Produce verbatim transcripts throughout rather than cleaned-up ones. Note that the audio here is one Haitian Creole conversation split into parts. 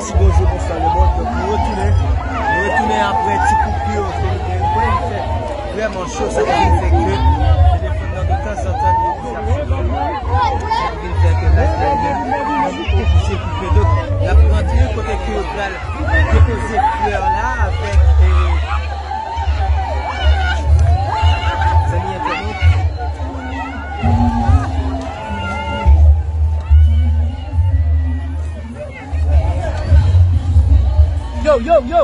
Ti bonjou, bonswa lemonn. Donk, nou retounen. Nou retounen apre ti koupè ke nou te pran. Li fè vrèman cho, sa ki vin fè ke se de fanm nan de tanzantan nou vin fè ke laj la vin oblije koupe. Donk, n ap rantre kote ke yo pral depoze flè la avèk, eh, zanmi entènot. Yo, yo, yo!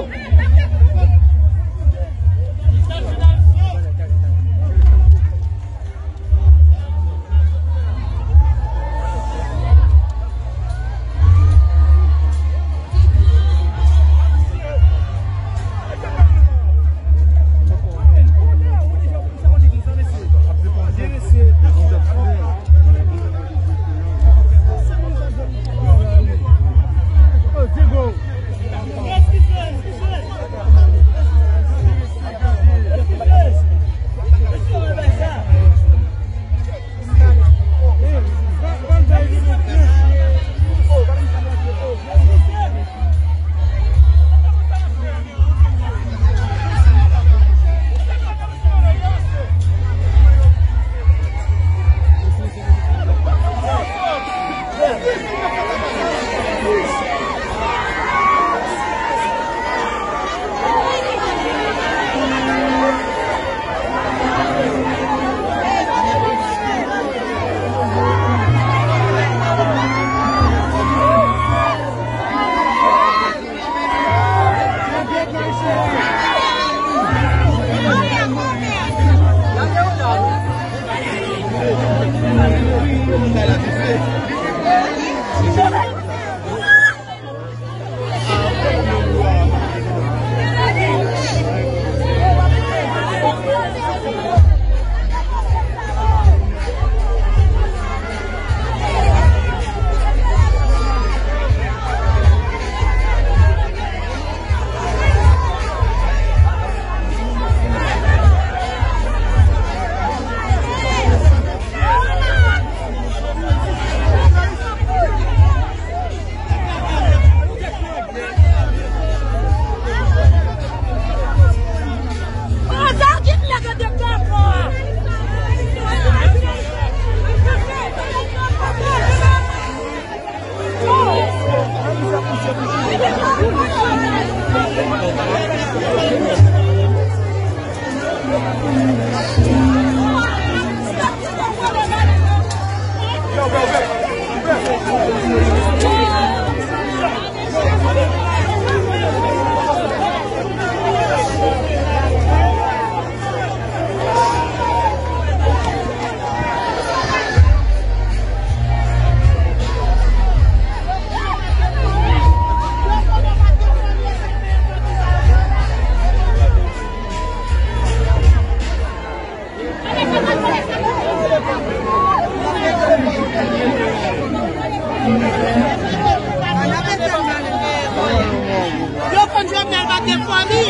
Yo konn Jovenel pa gen fanmi.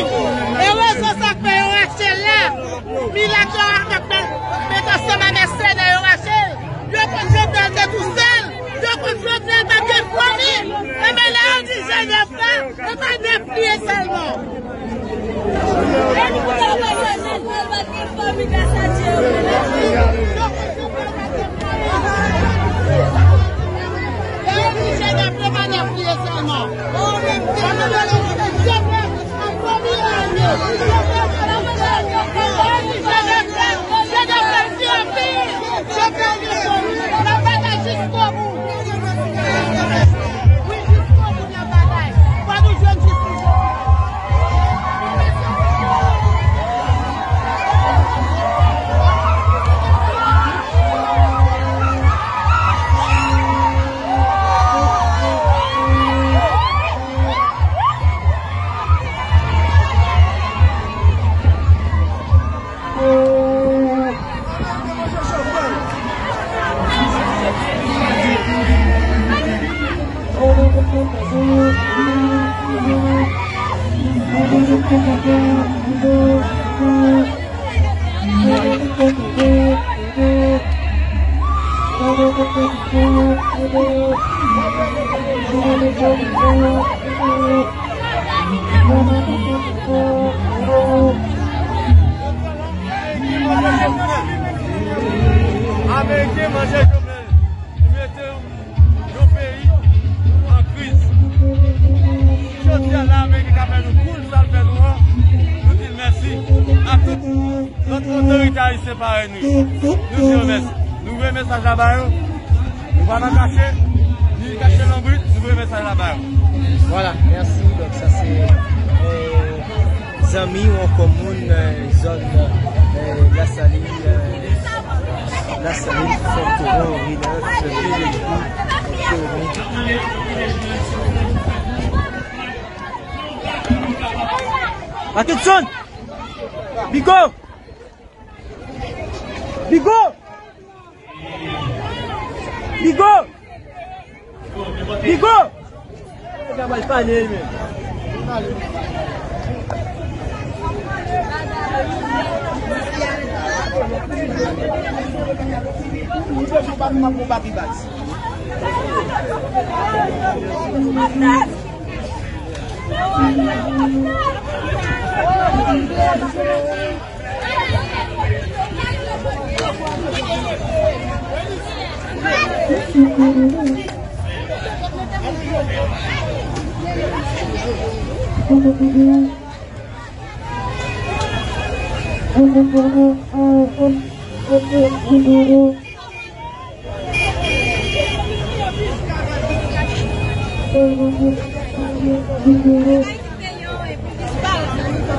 E rezon sa k fè yo rache l la. Milat yo ak met ansanm a mèsenè yo rache l. Yo konn Jovenel te tousèl. Yo konn Jovenel pa gen fanmi. Enben lè yo di Jenèf la, e pa Nèf li ye sèlman. Manje Jovenel, li mete yon peyi an kriz. Jodi a la, Ameriken ka fè nou koul sa l fè nou an, nou di l mèsi. A tout lòt otorite ayisyen parèy nou yo, nou di yo mèsi. Nou voye mesaj la ba yo. Nou pa nan kache, ni kache lanbrit, nou voye mesaj la ba yo. Voilà, merci. Donc, ça, c'est, euh, zanmi ou ankò moun, euh, zòn, euh, Lasalin, euh, Lasalin, Fòtowo, Rilans, Vye Legliz, Fòtowo. Attention! Bigo! Bigo! Bigo! Bigo! Nèg la pral pale, men.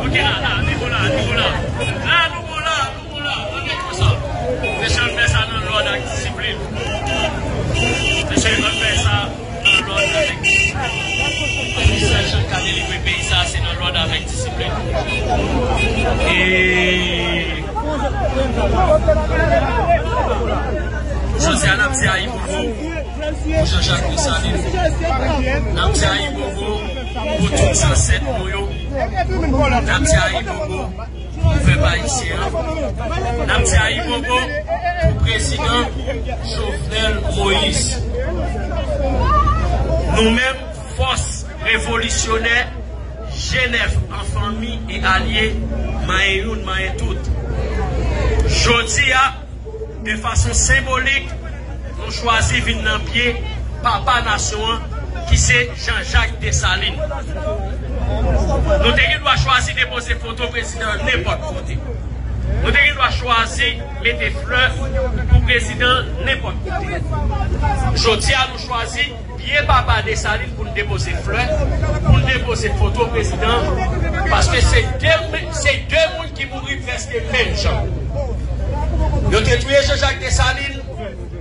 Ok, la, la, nivo la, nivo la. La, nou bon la, nou bon la. Ann fè konsa. Mesye, ann fè sa nan lòd ak disiplin. Mesye, ann fè sa nan lòd avèk disiplin. Ann fè sa, jan n ka delivre peyi sa, se nan lòd avèk disiplin. E jodi a, n ap di ayibobo pou Jean Jacques Dessalines. N ap di ayibobo pou tout zansèt nou yo. N ap di ayibobo pou pèp ayisyen an. N ap di ayibobo pou prezidan Jovenel Moïse. Nou menm, fòs revolisyonè, G nèf an fanmi e alye, manyen youn, manyen tout. Jodi a, de fason senbolik, nou chwazi vin nan pye papa nasyon an, ki se Jean Jacques Dessalines. Nou te gen dwa chwazi depoze foto prezidan an nenpòt kote. Nou te gen dwa chwazi mete flè pou prezidan an nenpòt kote. Jodi a, nou chwazi pye papa Desalin pou n depoze flè, pou n depoze foto prezidan, paske se de, se de moun ki mouri prèske menm jan. Yo te touye Jean Jacques Dessalines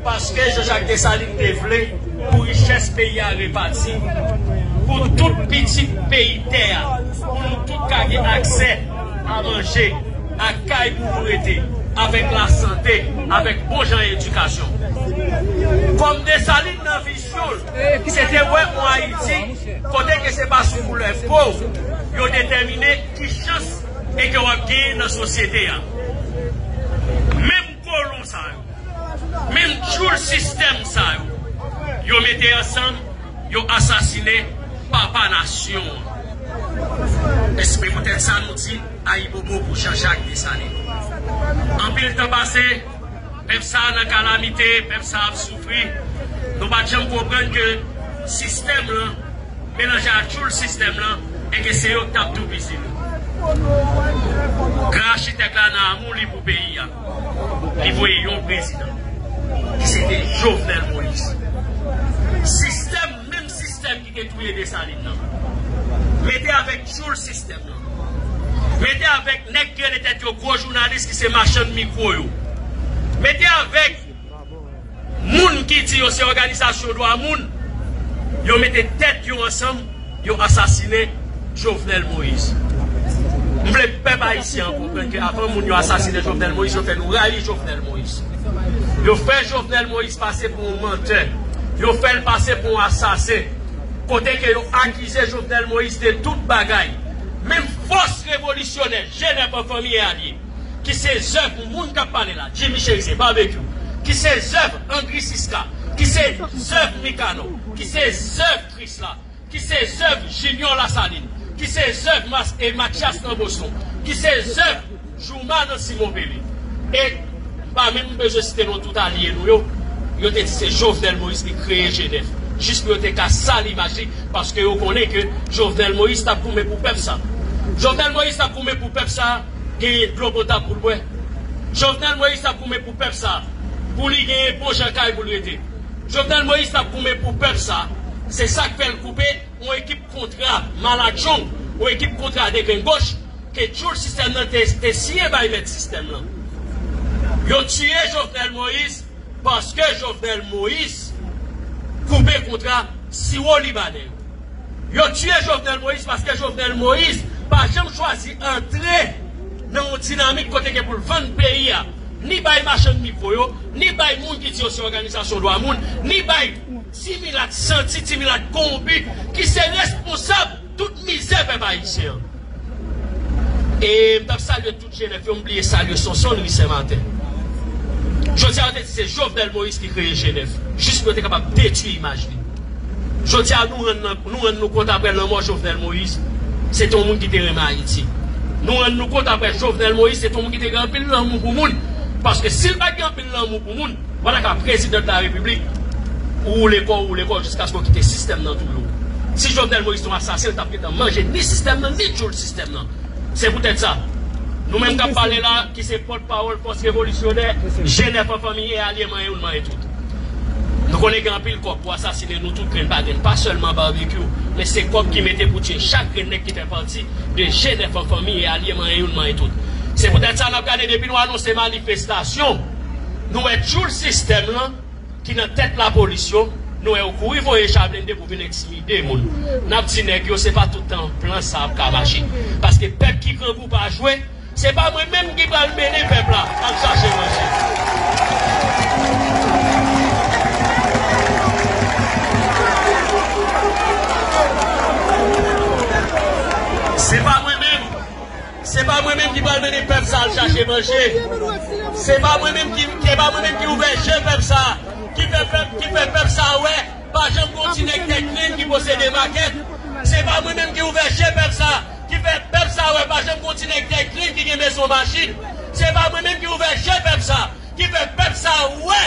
paske Jean Jacques Dessalines te vle pou richès peyi a repati, pou tout pitit peyi tè a, pou nou tout ka gen aksè a manje, a kay pou nou rete, avèk lasante, avèk bon jan edikasyon. Kòm Desalin nan vizyon l, se te wè yon Ayiti kote ke se pa sou koulè po w yo detèmine ki chans e ke w ap genyen nan sosyete a. Menm kolon sa yo, menm tchoul sistèm sa yo, yo mete ansanm, yo asasine papa nasyon an. E se poutèt sa nou di ayibobo pou Jean Jacques Desalin. Anpil tan pase, pèp sa a nan kalamite, pèp sa a ap soufri. Nou pa t janm konprann ke sistèm lan melanje ak tchoul sistèm lan, e ke se yo k t ap toupizi nou. Gran achitèk la nan amou li pou peyi a, li voye yon prezidan, ki se te Jovenel Moïse. Sistèm, menm sistèm ki te touye Desalin nan, mete avèk tchoul sistèm lan, mete avèk nèg k rele tèt yo gwo jounalis ki se machann mikwo yo, mete avèk moun ki di yo se òganizasyon dwa moun, yo mete tèt yo ansanm, yo asasine Jovenel Moïse. M vle pèp ayisyen an konprann ke avan moun yo asasine Jovenel Moïse, yo fè nou rayi Jovenel Moïse. Yo fè Jovenel Moïse pase pou yon mantè. Yo fè l pase pou yon asasen. Kote ke yo akize Jovenel Moïse de tout bagay. Menm fòs revolisyonè, G nèf an fanmi e alye, ki se zèv moun k ap pale la, Jimmy Chérizier, Barbecue, ki se zèv Andry Siska, ki se zèv Mikanò, ki se zèv Krisla, ki se zèv Junior Lasalin, ki se zèv Mas-, e Mathias nan Boston, ki se zèv Jouma nan Simon Pele. E m pa menm bezwen site non tout alye nou yo. Yo te di se Jovenel Moïse ki kreye G nèf, jis pou yo te ka sal imaj li, paske yo konnen ke Jovenel Moïse t ap goumen pou pèp sa. Jovenel Moïse t ap goumen pou pèp sa, genyen dlo potab pou l bwè. Jovenel Moïse t ap goumen pou pèp sa, pou li genyen bon jan kay pou l rete. Jovenel Moïse t ap goumen pou pèp sa, se sa k fè l koupe yon ekip kontra maladjong, yon ekip kontra degrengoch, ke tchoul sistèm nan te, te siyen bay mèt sistèm nan. Yo tiye Jovenel Moïse paske Jovenel Moïse koupe kontra siwo libanè yo. Yo tiye Jovenel Moïse paske Jovenel Moïse pa janm chwazi antre nan yon dinamik kote ke pou l vann peyi a, ni bay machann mikwo yo, ni bay moun ki di yo se òganizasyon dwa moun, ni bay ti milat santi, ti milat kowonpi, ki se responsab tout mizè pèp ayisyen an. E m t ap salye tout G nèf yo, m bliye salye Sonson Louis Saint Martin. Jodi a, yo te di se Jovenel Moïse ki kreye G nèf, jis pou yo te kapab detwi imaj li. Jodi a, nou rann nan, nou rann nou kont apre lanmò Jovenel Moïse, se te yon moun ki te renmen Ayiti. Nou rann nou kont apre Jovenel Moïse, se te yon moun ki te gen anpil lanmou pou moun. Paske si l pa t gen anpil lanmou pou moun, w pa ta ka prezidan de la repiblik, ou woule kò w, ou woule kò w jiskaske w kite sistèm nan touye w. Si Jovenel Moïse te yon asasen, l t ap gentan manje ni sistèm nan, ni tchoul sistèm nan. Se poutèt sa, nou menm k ap pale la, ki se pòtpawòl fòs revolisyonè, G nèf an fanmi e alye, manyen youn, manyen tout. Nou konnen gen anpil kòb pou asasinen nou tout grenn pa grenn, pa sèlman Babekyou, men se kòb ki mete pou tiye chak grenn nèg ki fè pati de G nèf an fanmi e alye, manyen youn, manyen tout. Se poutèt sa n ap gade depi nou anonse manifestasyon, nou wè tchoul sistèm lan ki nan tèt lapolis yo, nou wè yo kouri voye cha blende pou vin entimide moun. N ap di nèg yo, se pa tout tan plan sa ap ka mache. Paske pèp ki grangou pa jwe, se pa mwen menm ki pral mennen pèp la al chache manje. Se pa mwen menm. Se pa mwen menm ki pral mennen pèp sa al chache manje. Se pa mwen menm ki, se pa mwen menm ki ouvè je pèp sa, ki fè pèp, ki fè pèp sa wè pa janm gon ti nèg tèt grenn ki posede makèt. Se pa mwen menm ki ouvè je pèp sa, ki fè pèp sa wè pa janm gon ti nèg tèt grenn ki gen bezwen machin. Se pa mwen menm ki ouvè je pèp sa, ki fè pèp sa wè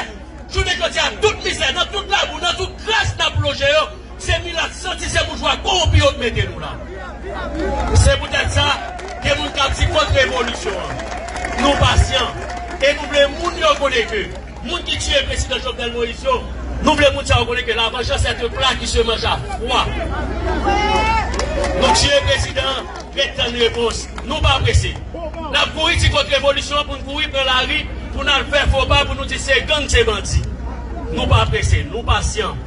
jounen jodi a, tout mizè, nan tout labou, nan tout kras n ap lonje yo, se milat santi, se boujwa kowonpi yo k mete nou la. Se poutèt sa, gen moun k ap di kont revolisyon an. Nou pasyan. E nou vle moun yo konnen ke moun ki tiye prezidan Jovenel Moïse yo, nou vle moun sa yo konnen ke la vengeance est un plat qui se mange à froid. Nou tiye prezidan an, ret tann repons. Nou pa prese. N ap kouri di kont revolisyon an pou n kouri pran lari, pou n al fè fo pa, pou nou di se gang, se bandi. Nou pa prese, nou pasyan.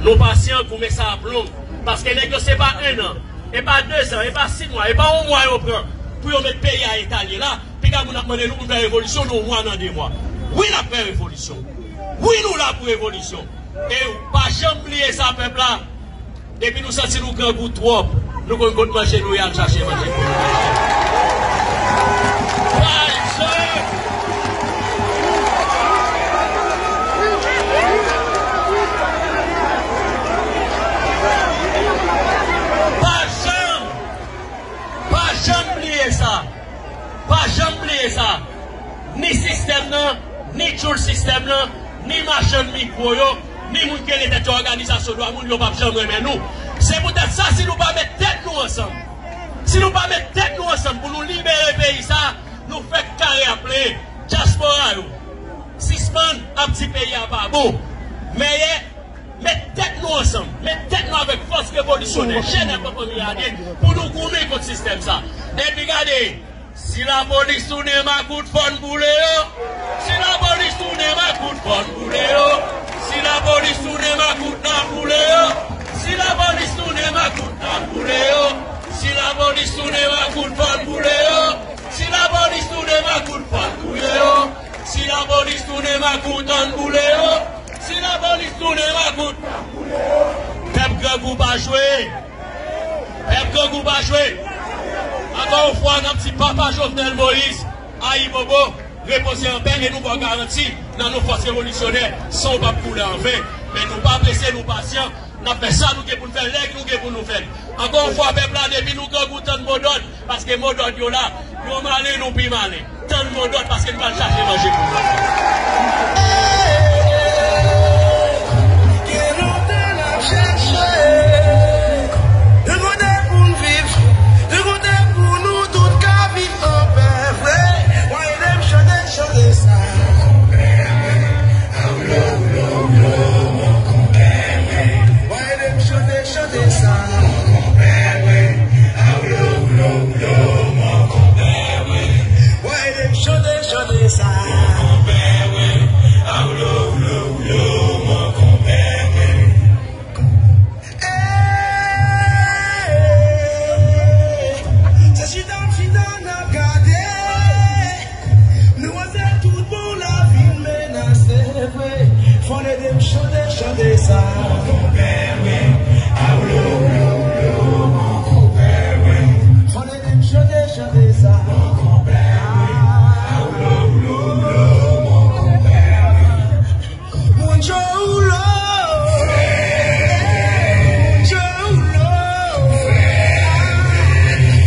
Nou pasyan, goumen sa ap long. Paske nèg yo se pa en an, e pa de zan, e pa sis mwa, e pa yon mwa yo pran pou yo met peyi a eta l ye la. Piga moun ap mande nou pou n fè revolisyon nan yon mwa, nan de mwa. Wi, n ap fè revolisyon. Wi, nou la pou revolisyon. E pa janm bliye sa, pèp la. Depi nou santi nou grangou twòp, nou konn kot manje nou ye al chache manje pou nou manje. Pa janm, pa janm, pa janm bliye sa. Pa janm bliye sa. Ni sistèm nan, ni tchoul sistèm nan, ni machann mikwo yo, ni moun ki rele tèt yo òganizasyon dwa moun, yo p ap janm renmen nou. Se poutèt sa, si nou pa met tèt nou ansanm, si nou pa met tèt nou ansanm pou nou libere peyi sa, nou fèk kare ap plenyen. Dyaspora yo, sispann ap di peyi a pa bon. Mèyè, met tèt nou ansanm, met tèt nou avèk fòs revolisyonè, G nèf an fanmi e alye, pou nou goumen kont sistèm sa. Epi gade, si lapolis tounen makout, fò n boule yo. Si lapolis tounen makout, fò n boule yo. Si lapolis tounen makout, n ap boule yo. Si lapolis tounen makout, n ap boule yo. Si lapolis tounen makout, fò n boule yo. Si lapolis tounen makout, fò n boule yo. Si lapolis tounen makout, ann boule yo. Si lapolis tounen makout, pèp grangou pa jwe. Pèp grangou pa jwe. Ankò yon fwa, n ap di papa Jovenel Moïse, ayibobo, repoze anpè, e nou ba w garanti, nan non fòs revolisyonè, san w p ap koule anven. Men nou pa prese, nou pasyan, n ap fè sa nou gen pou n fè, lè nou gen pou nou fè l. Ankò yon fwa, pèp la, depi nou grangou, tann modòd, paske modòd yo la, yo malen, nou pi malen. Tann modòd, paske n pral chache manje pou nou. Moun Joe Rouleau. Moun Joe Rouleau.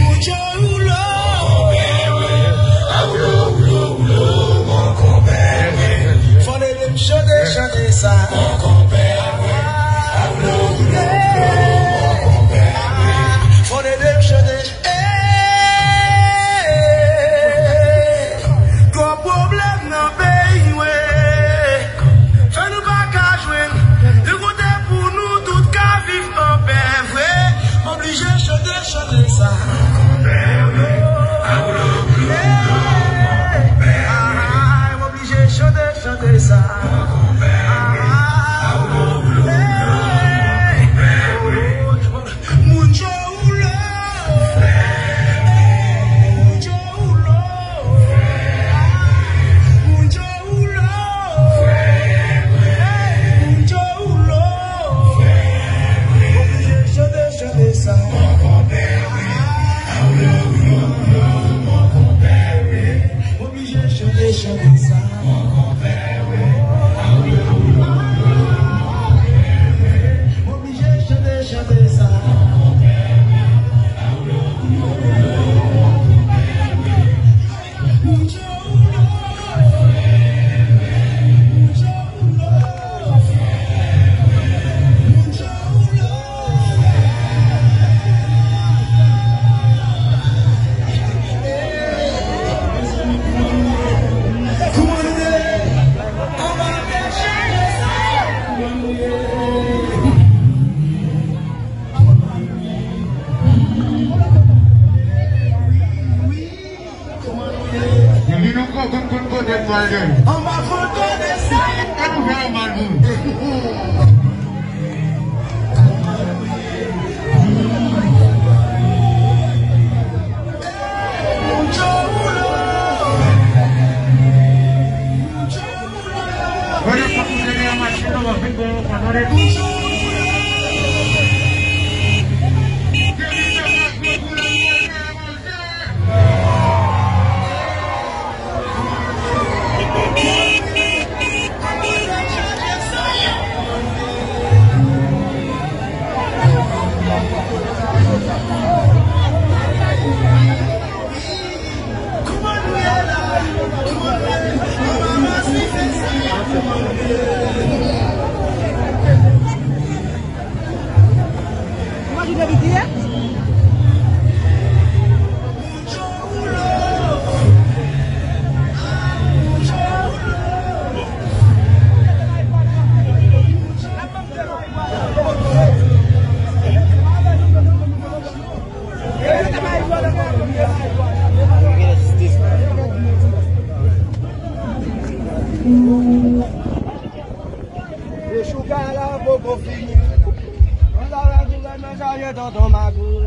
Moun Joe Rouleau. Fò n ede m chante, chante sa. Fò n ede m chante. Twòp pwoblèm nan peyi mwen, fè nou pa ka jwenn yon kote pou nou tout ka viv anpè vre. M oblije chante, chante sa. M oblije chante, chante sa. Moun Joe Rouleau. Moun Joe Rouleau. Moun Joe Rouleau. Moun Joe Rouleau. Oblije chante, chante sa. Oblije chante, chante sa. Oblije chante, chante sa. Depi nou konn, konn, konn kote m pral jwenn. Anba foto de sa. An nou fè yo mal pou nou. Mwen nan pa pou jere yon machin nan, w ap vin bon yon fwa, tande. Echouka la poko fini. Ann travay gouvènman chaje tonton Makout.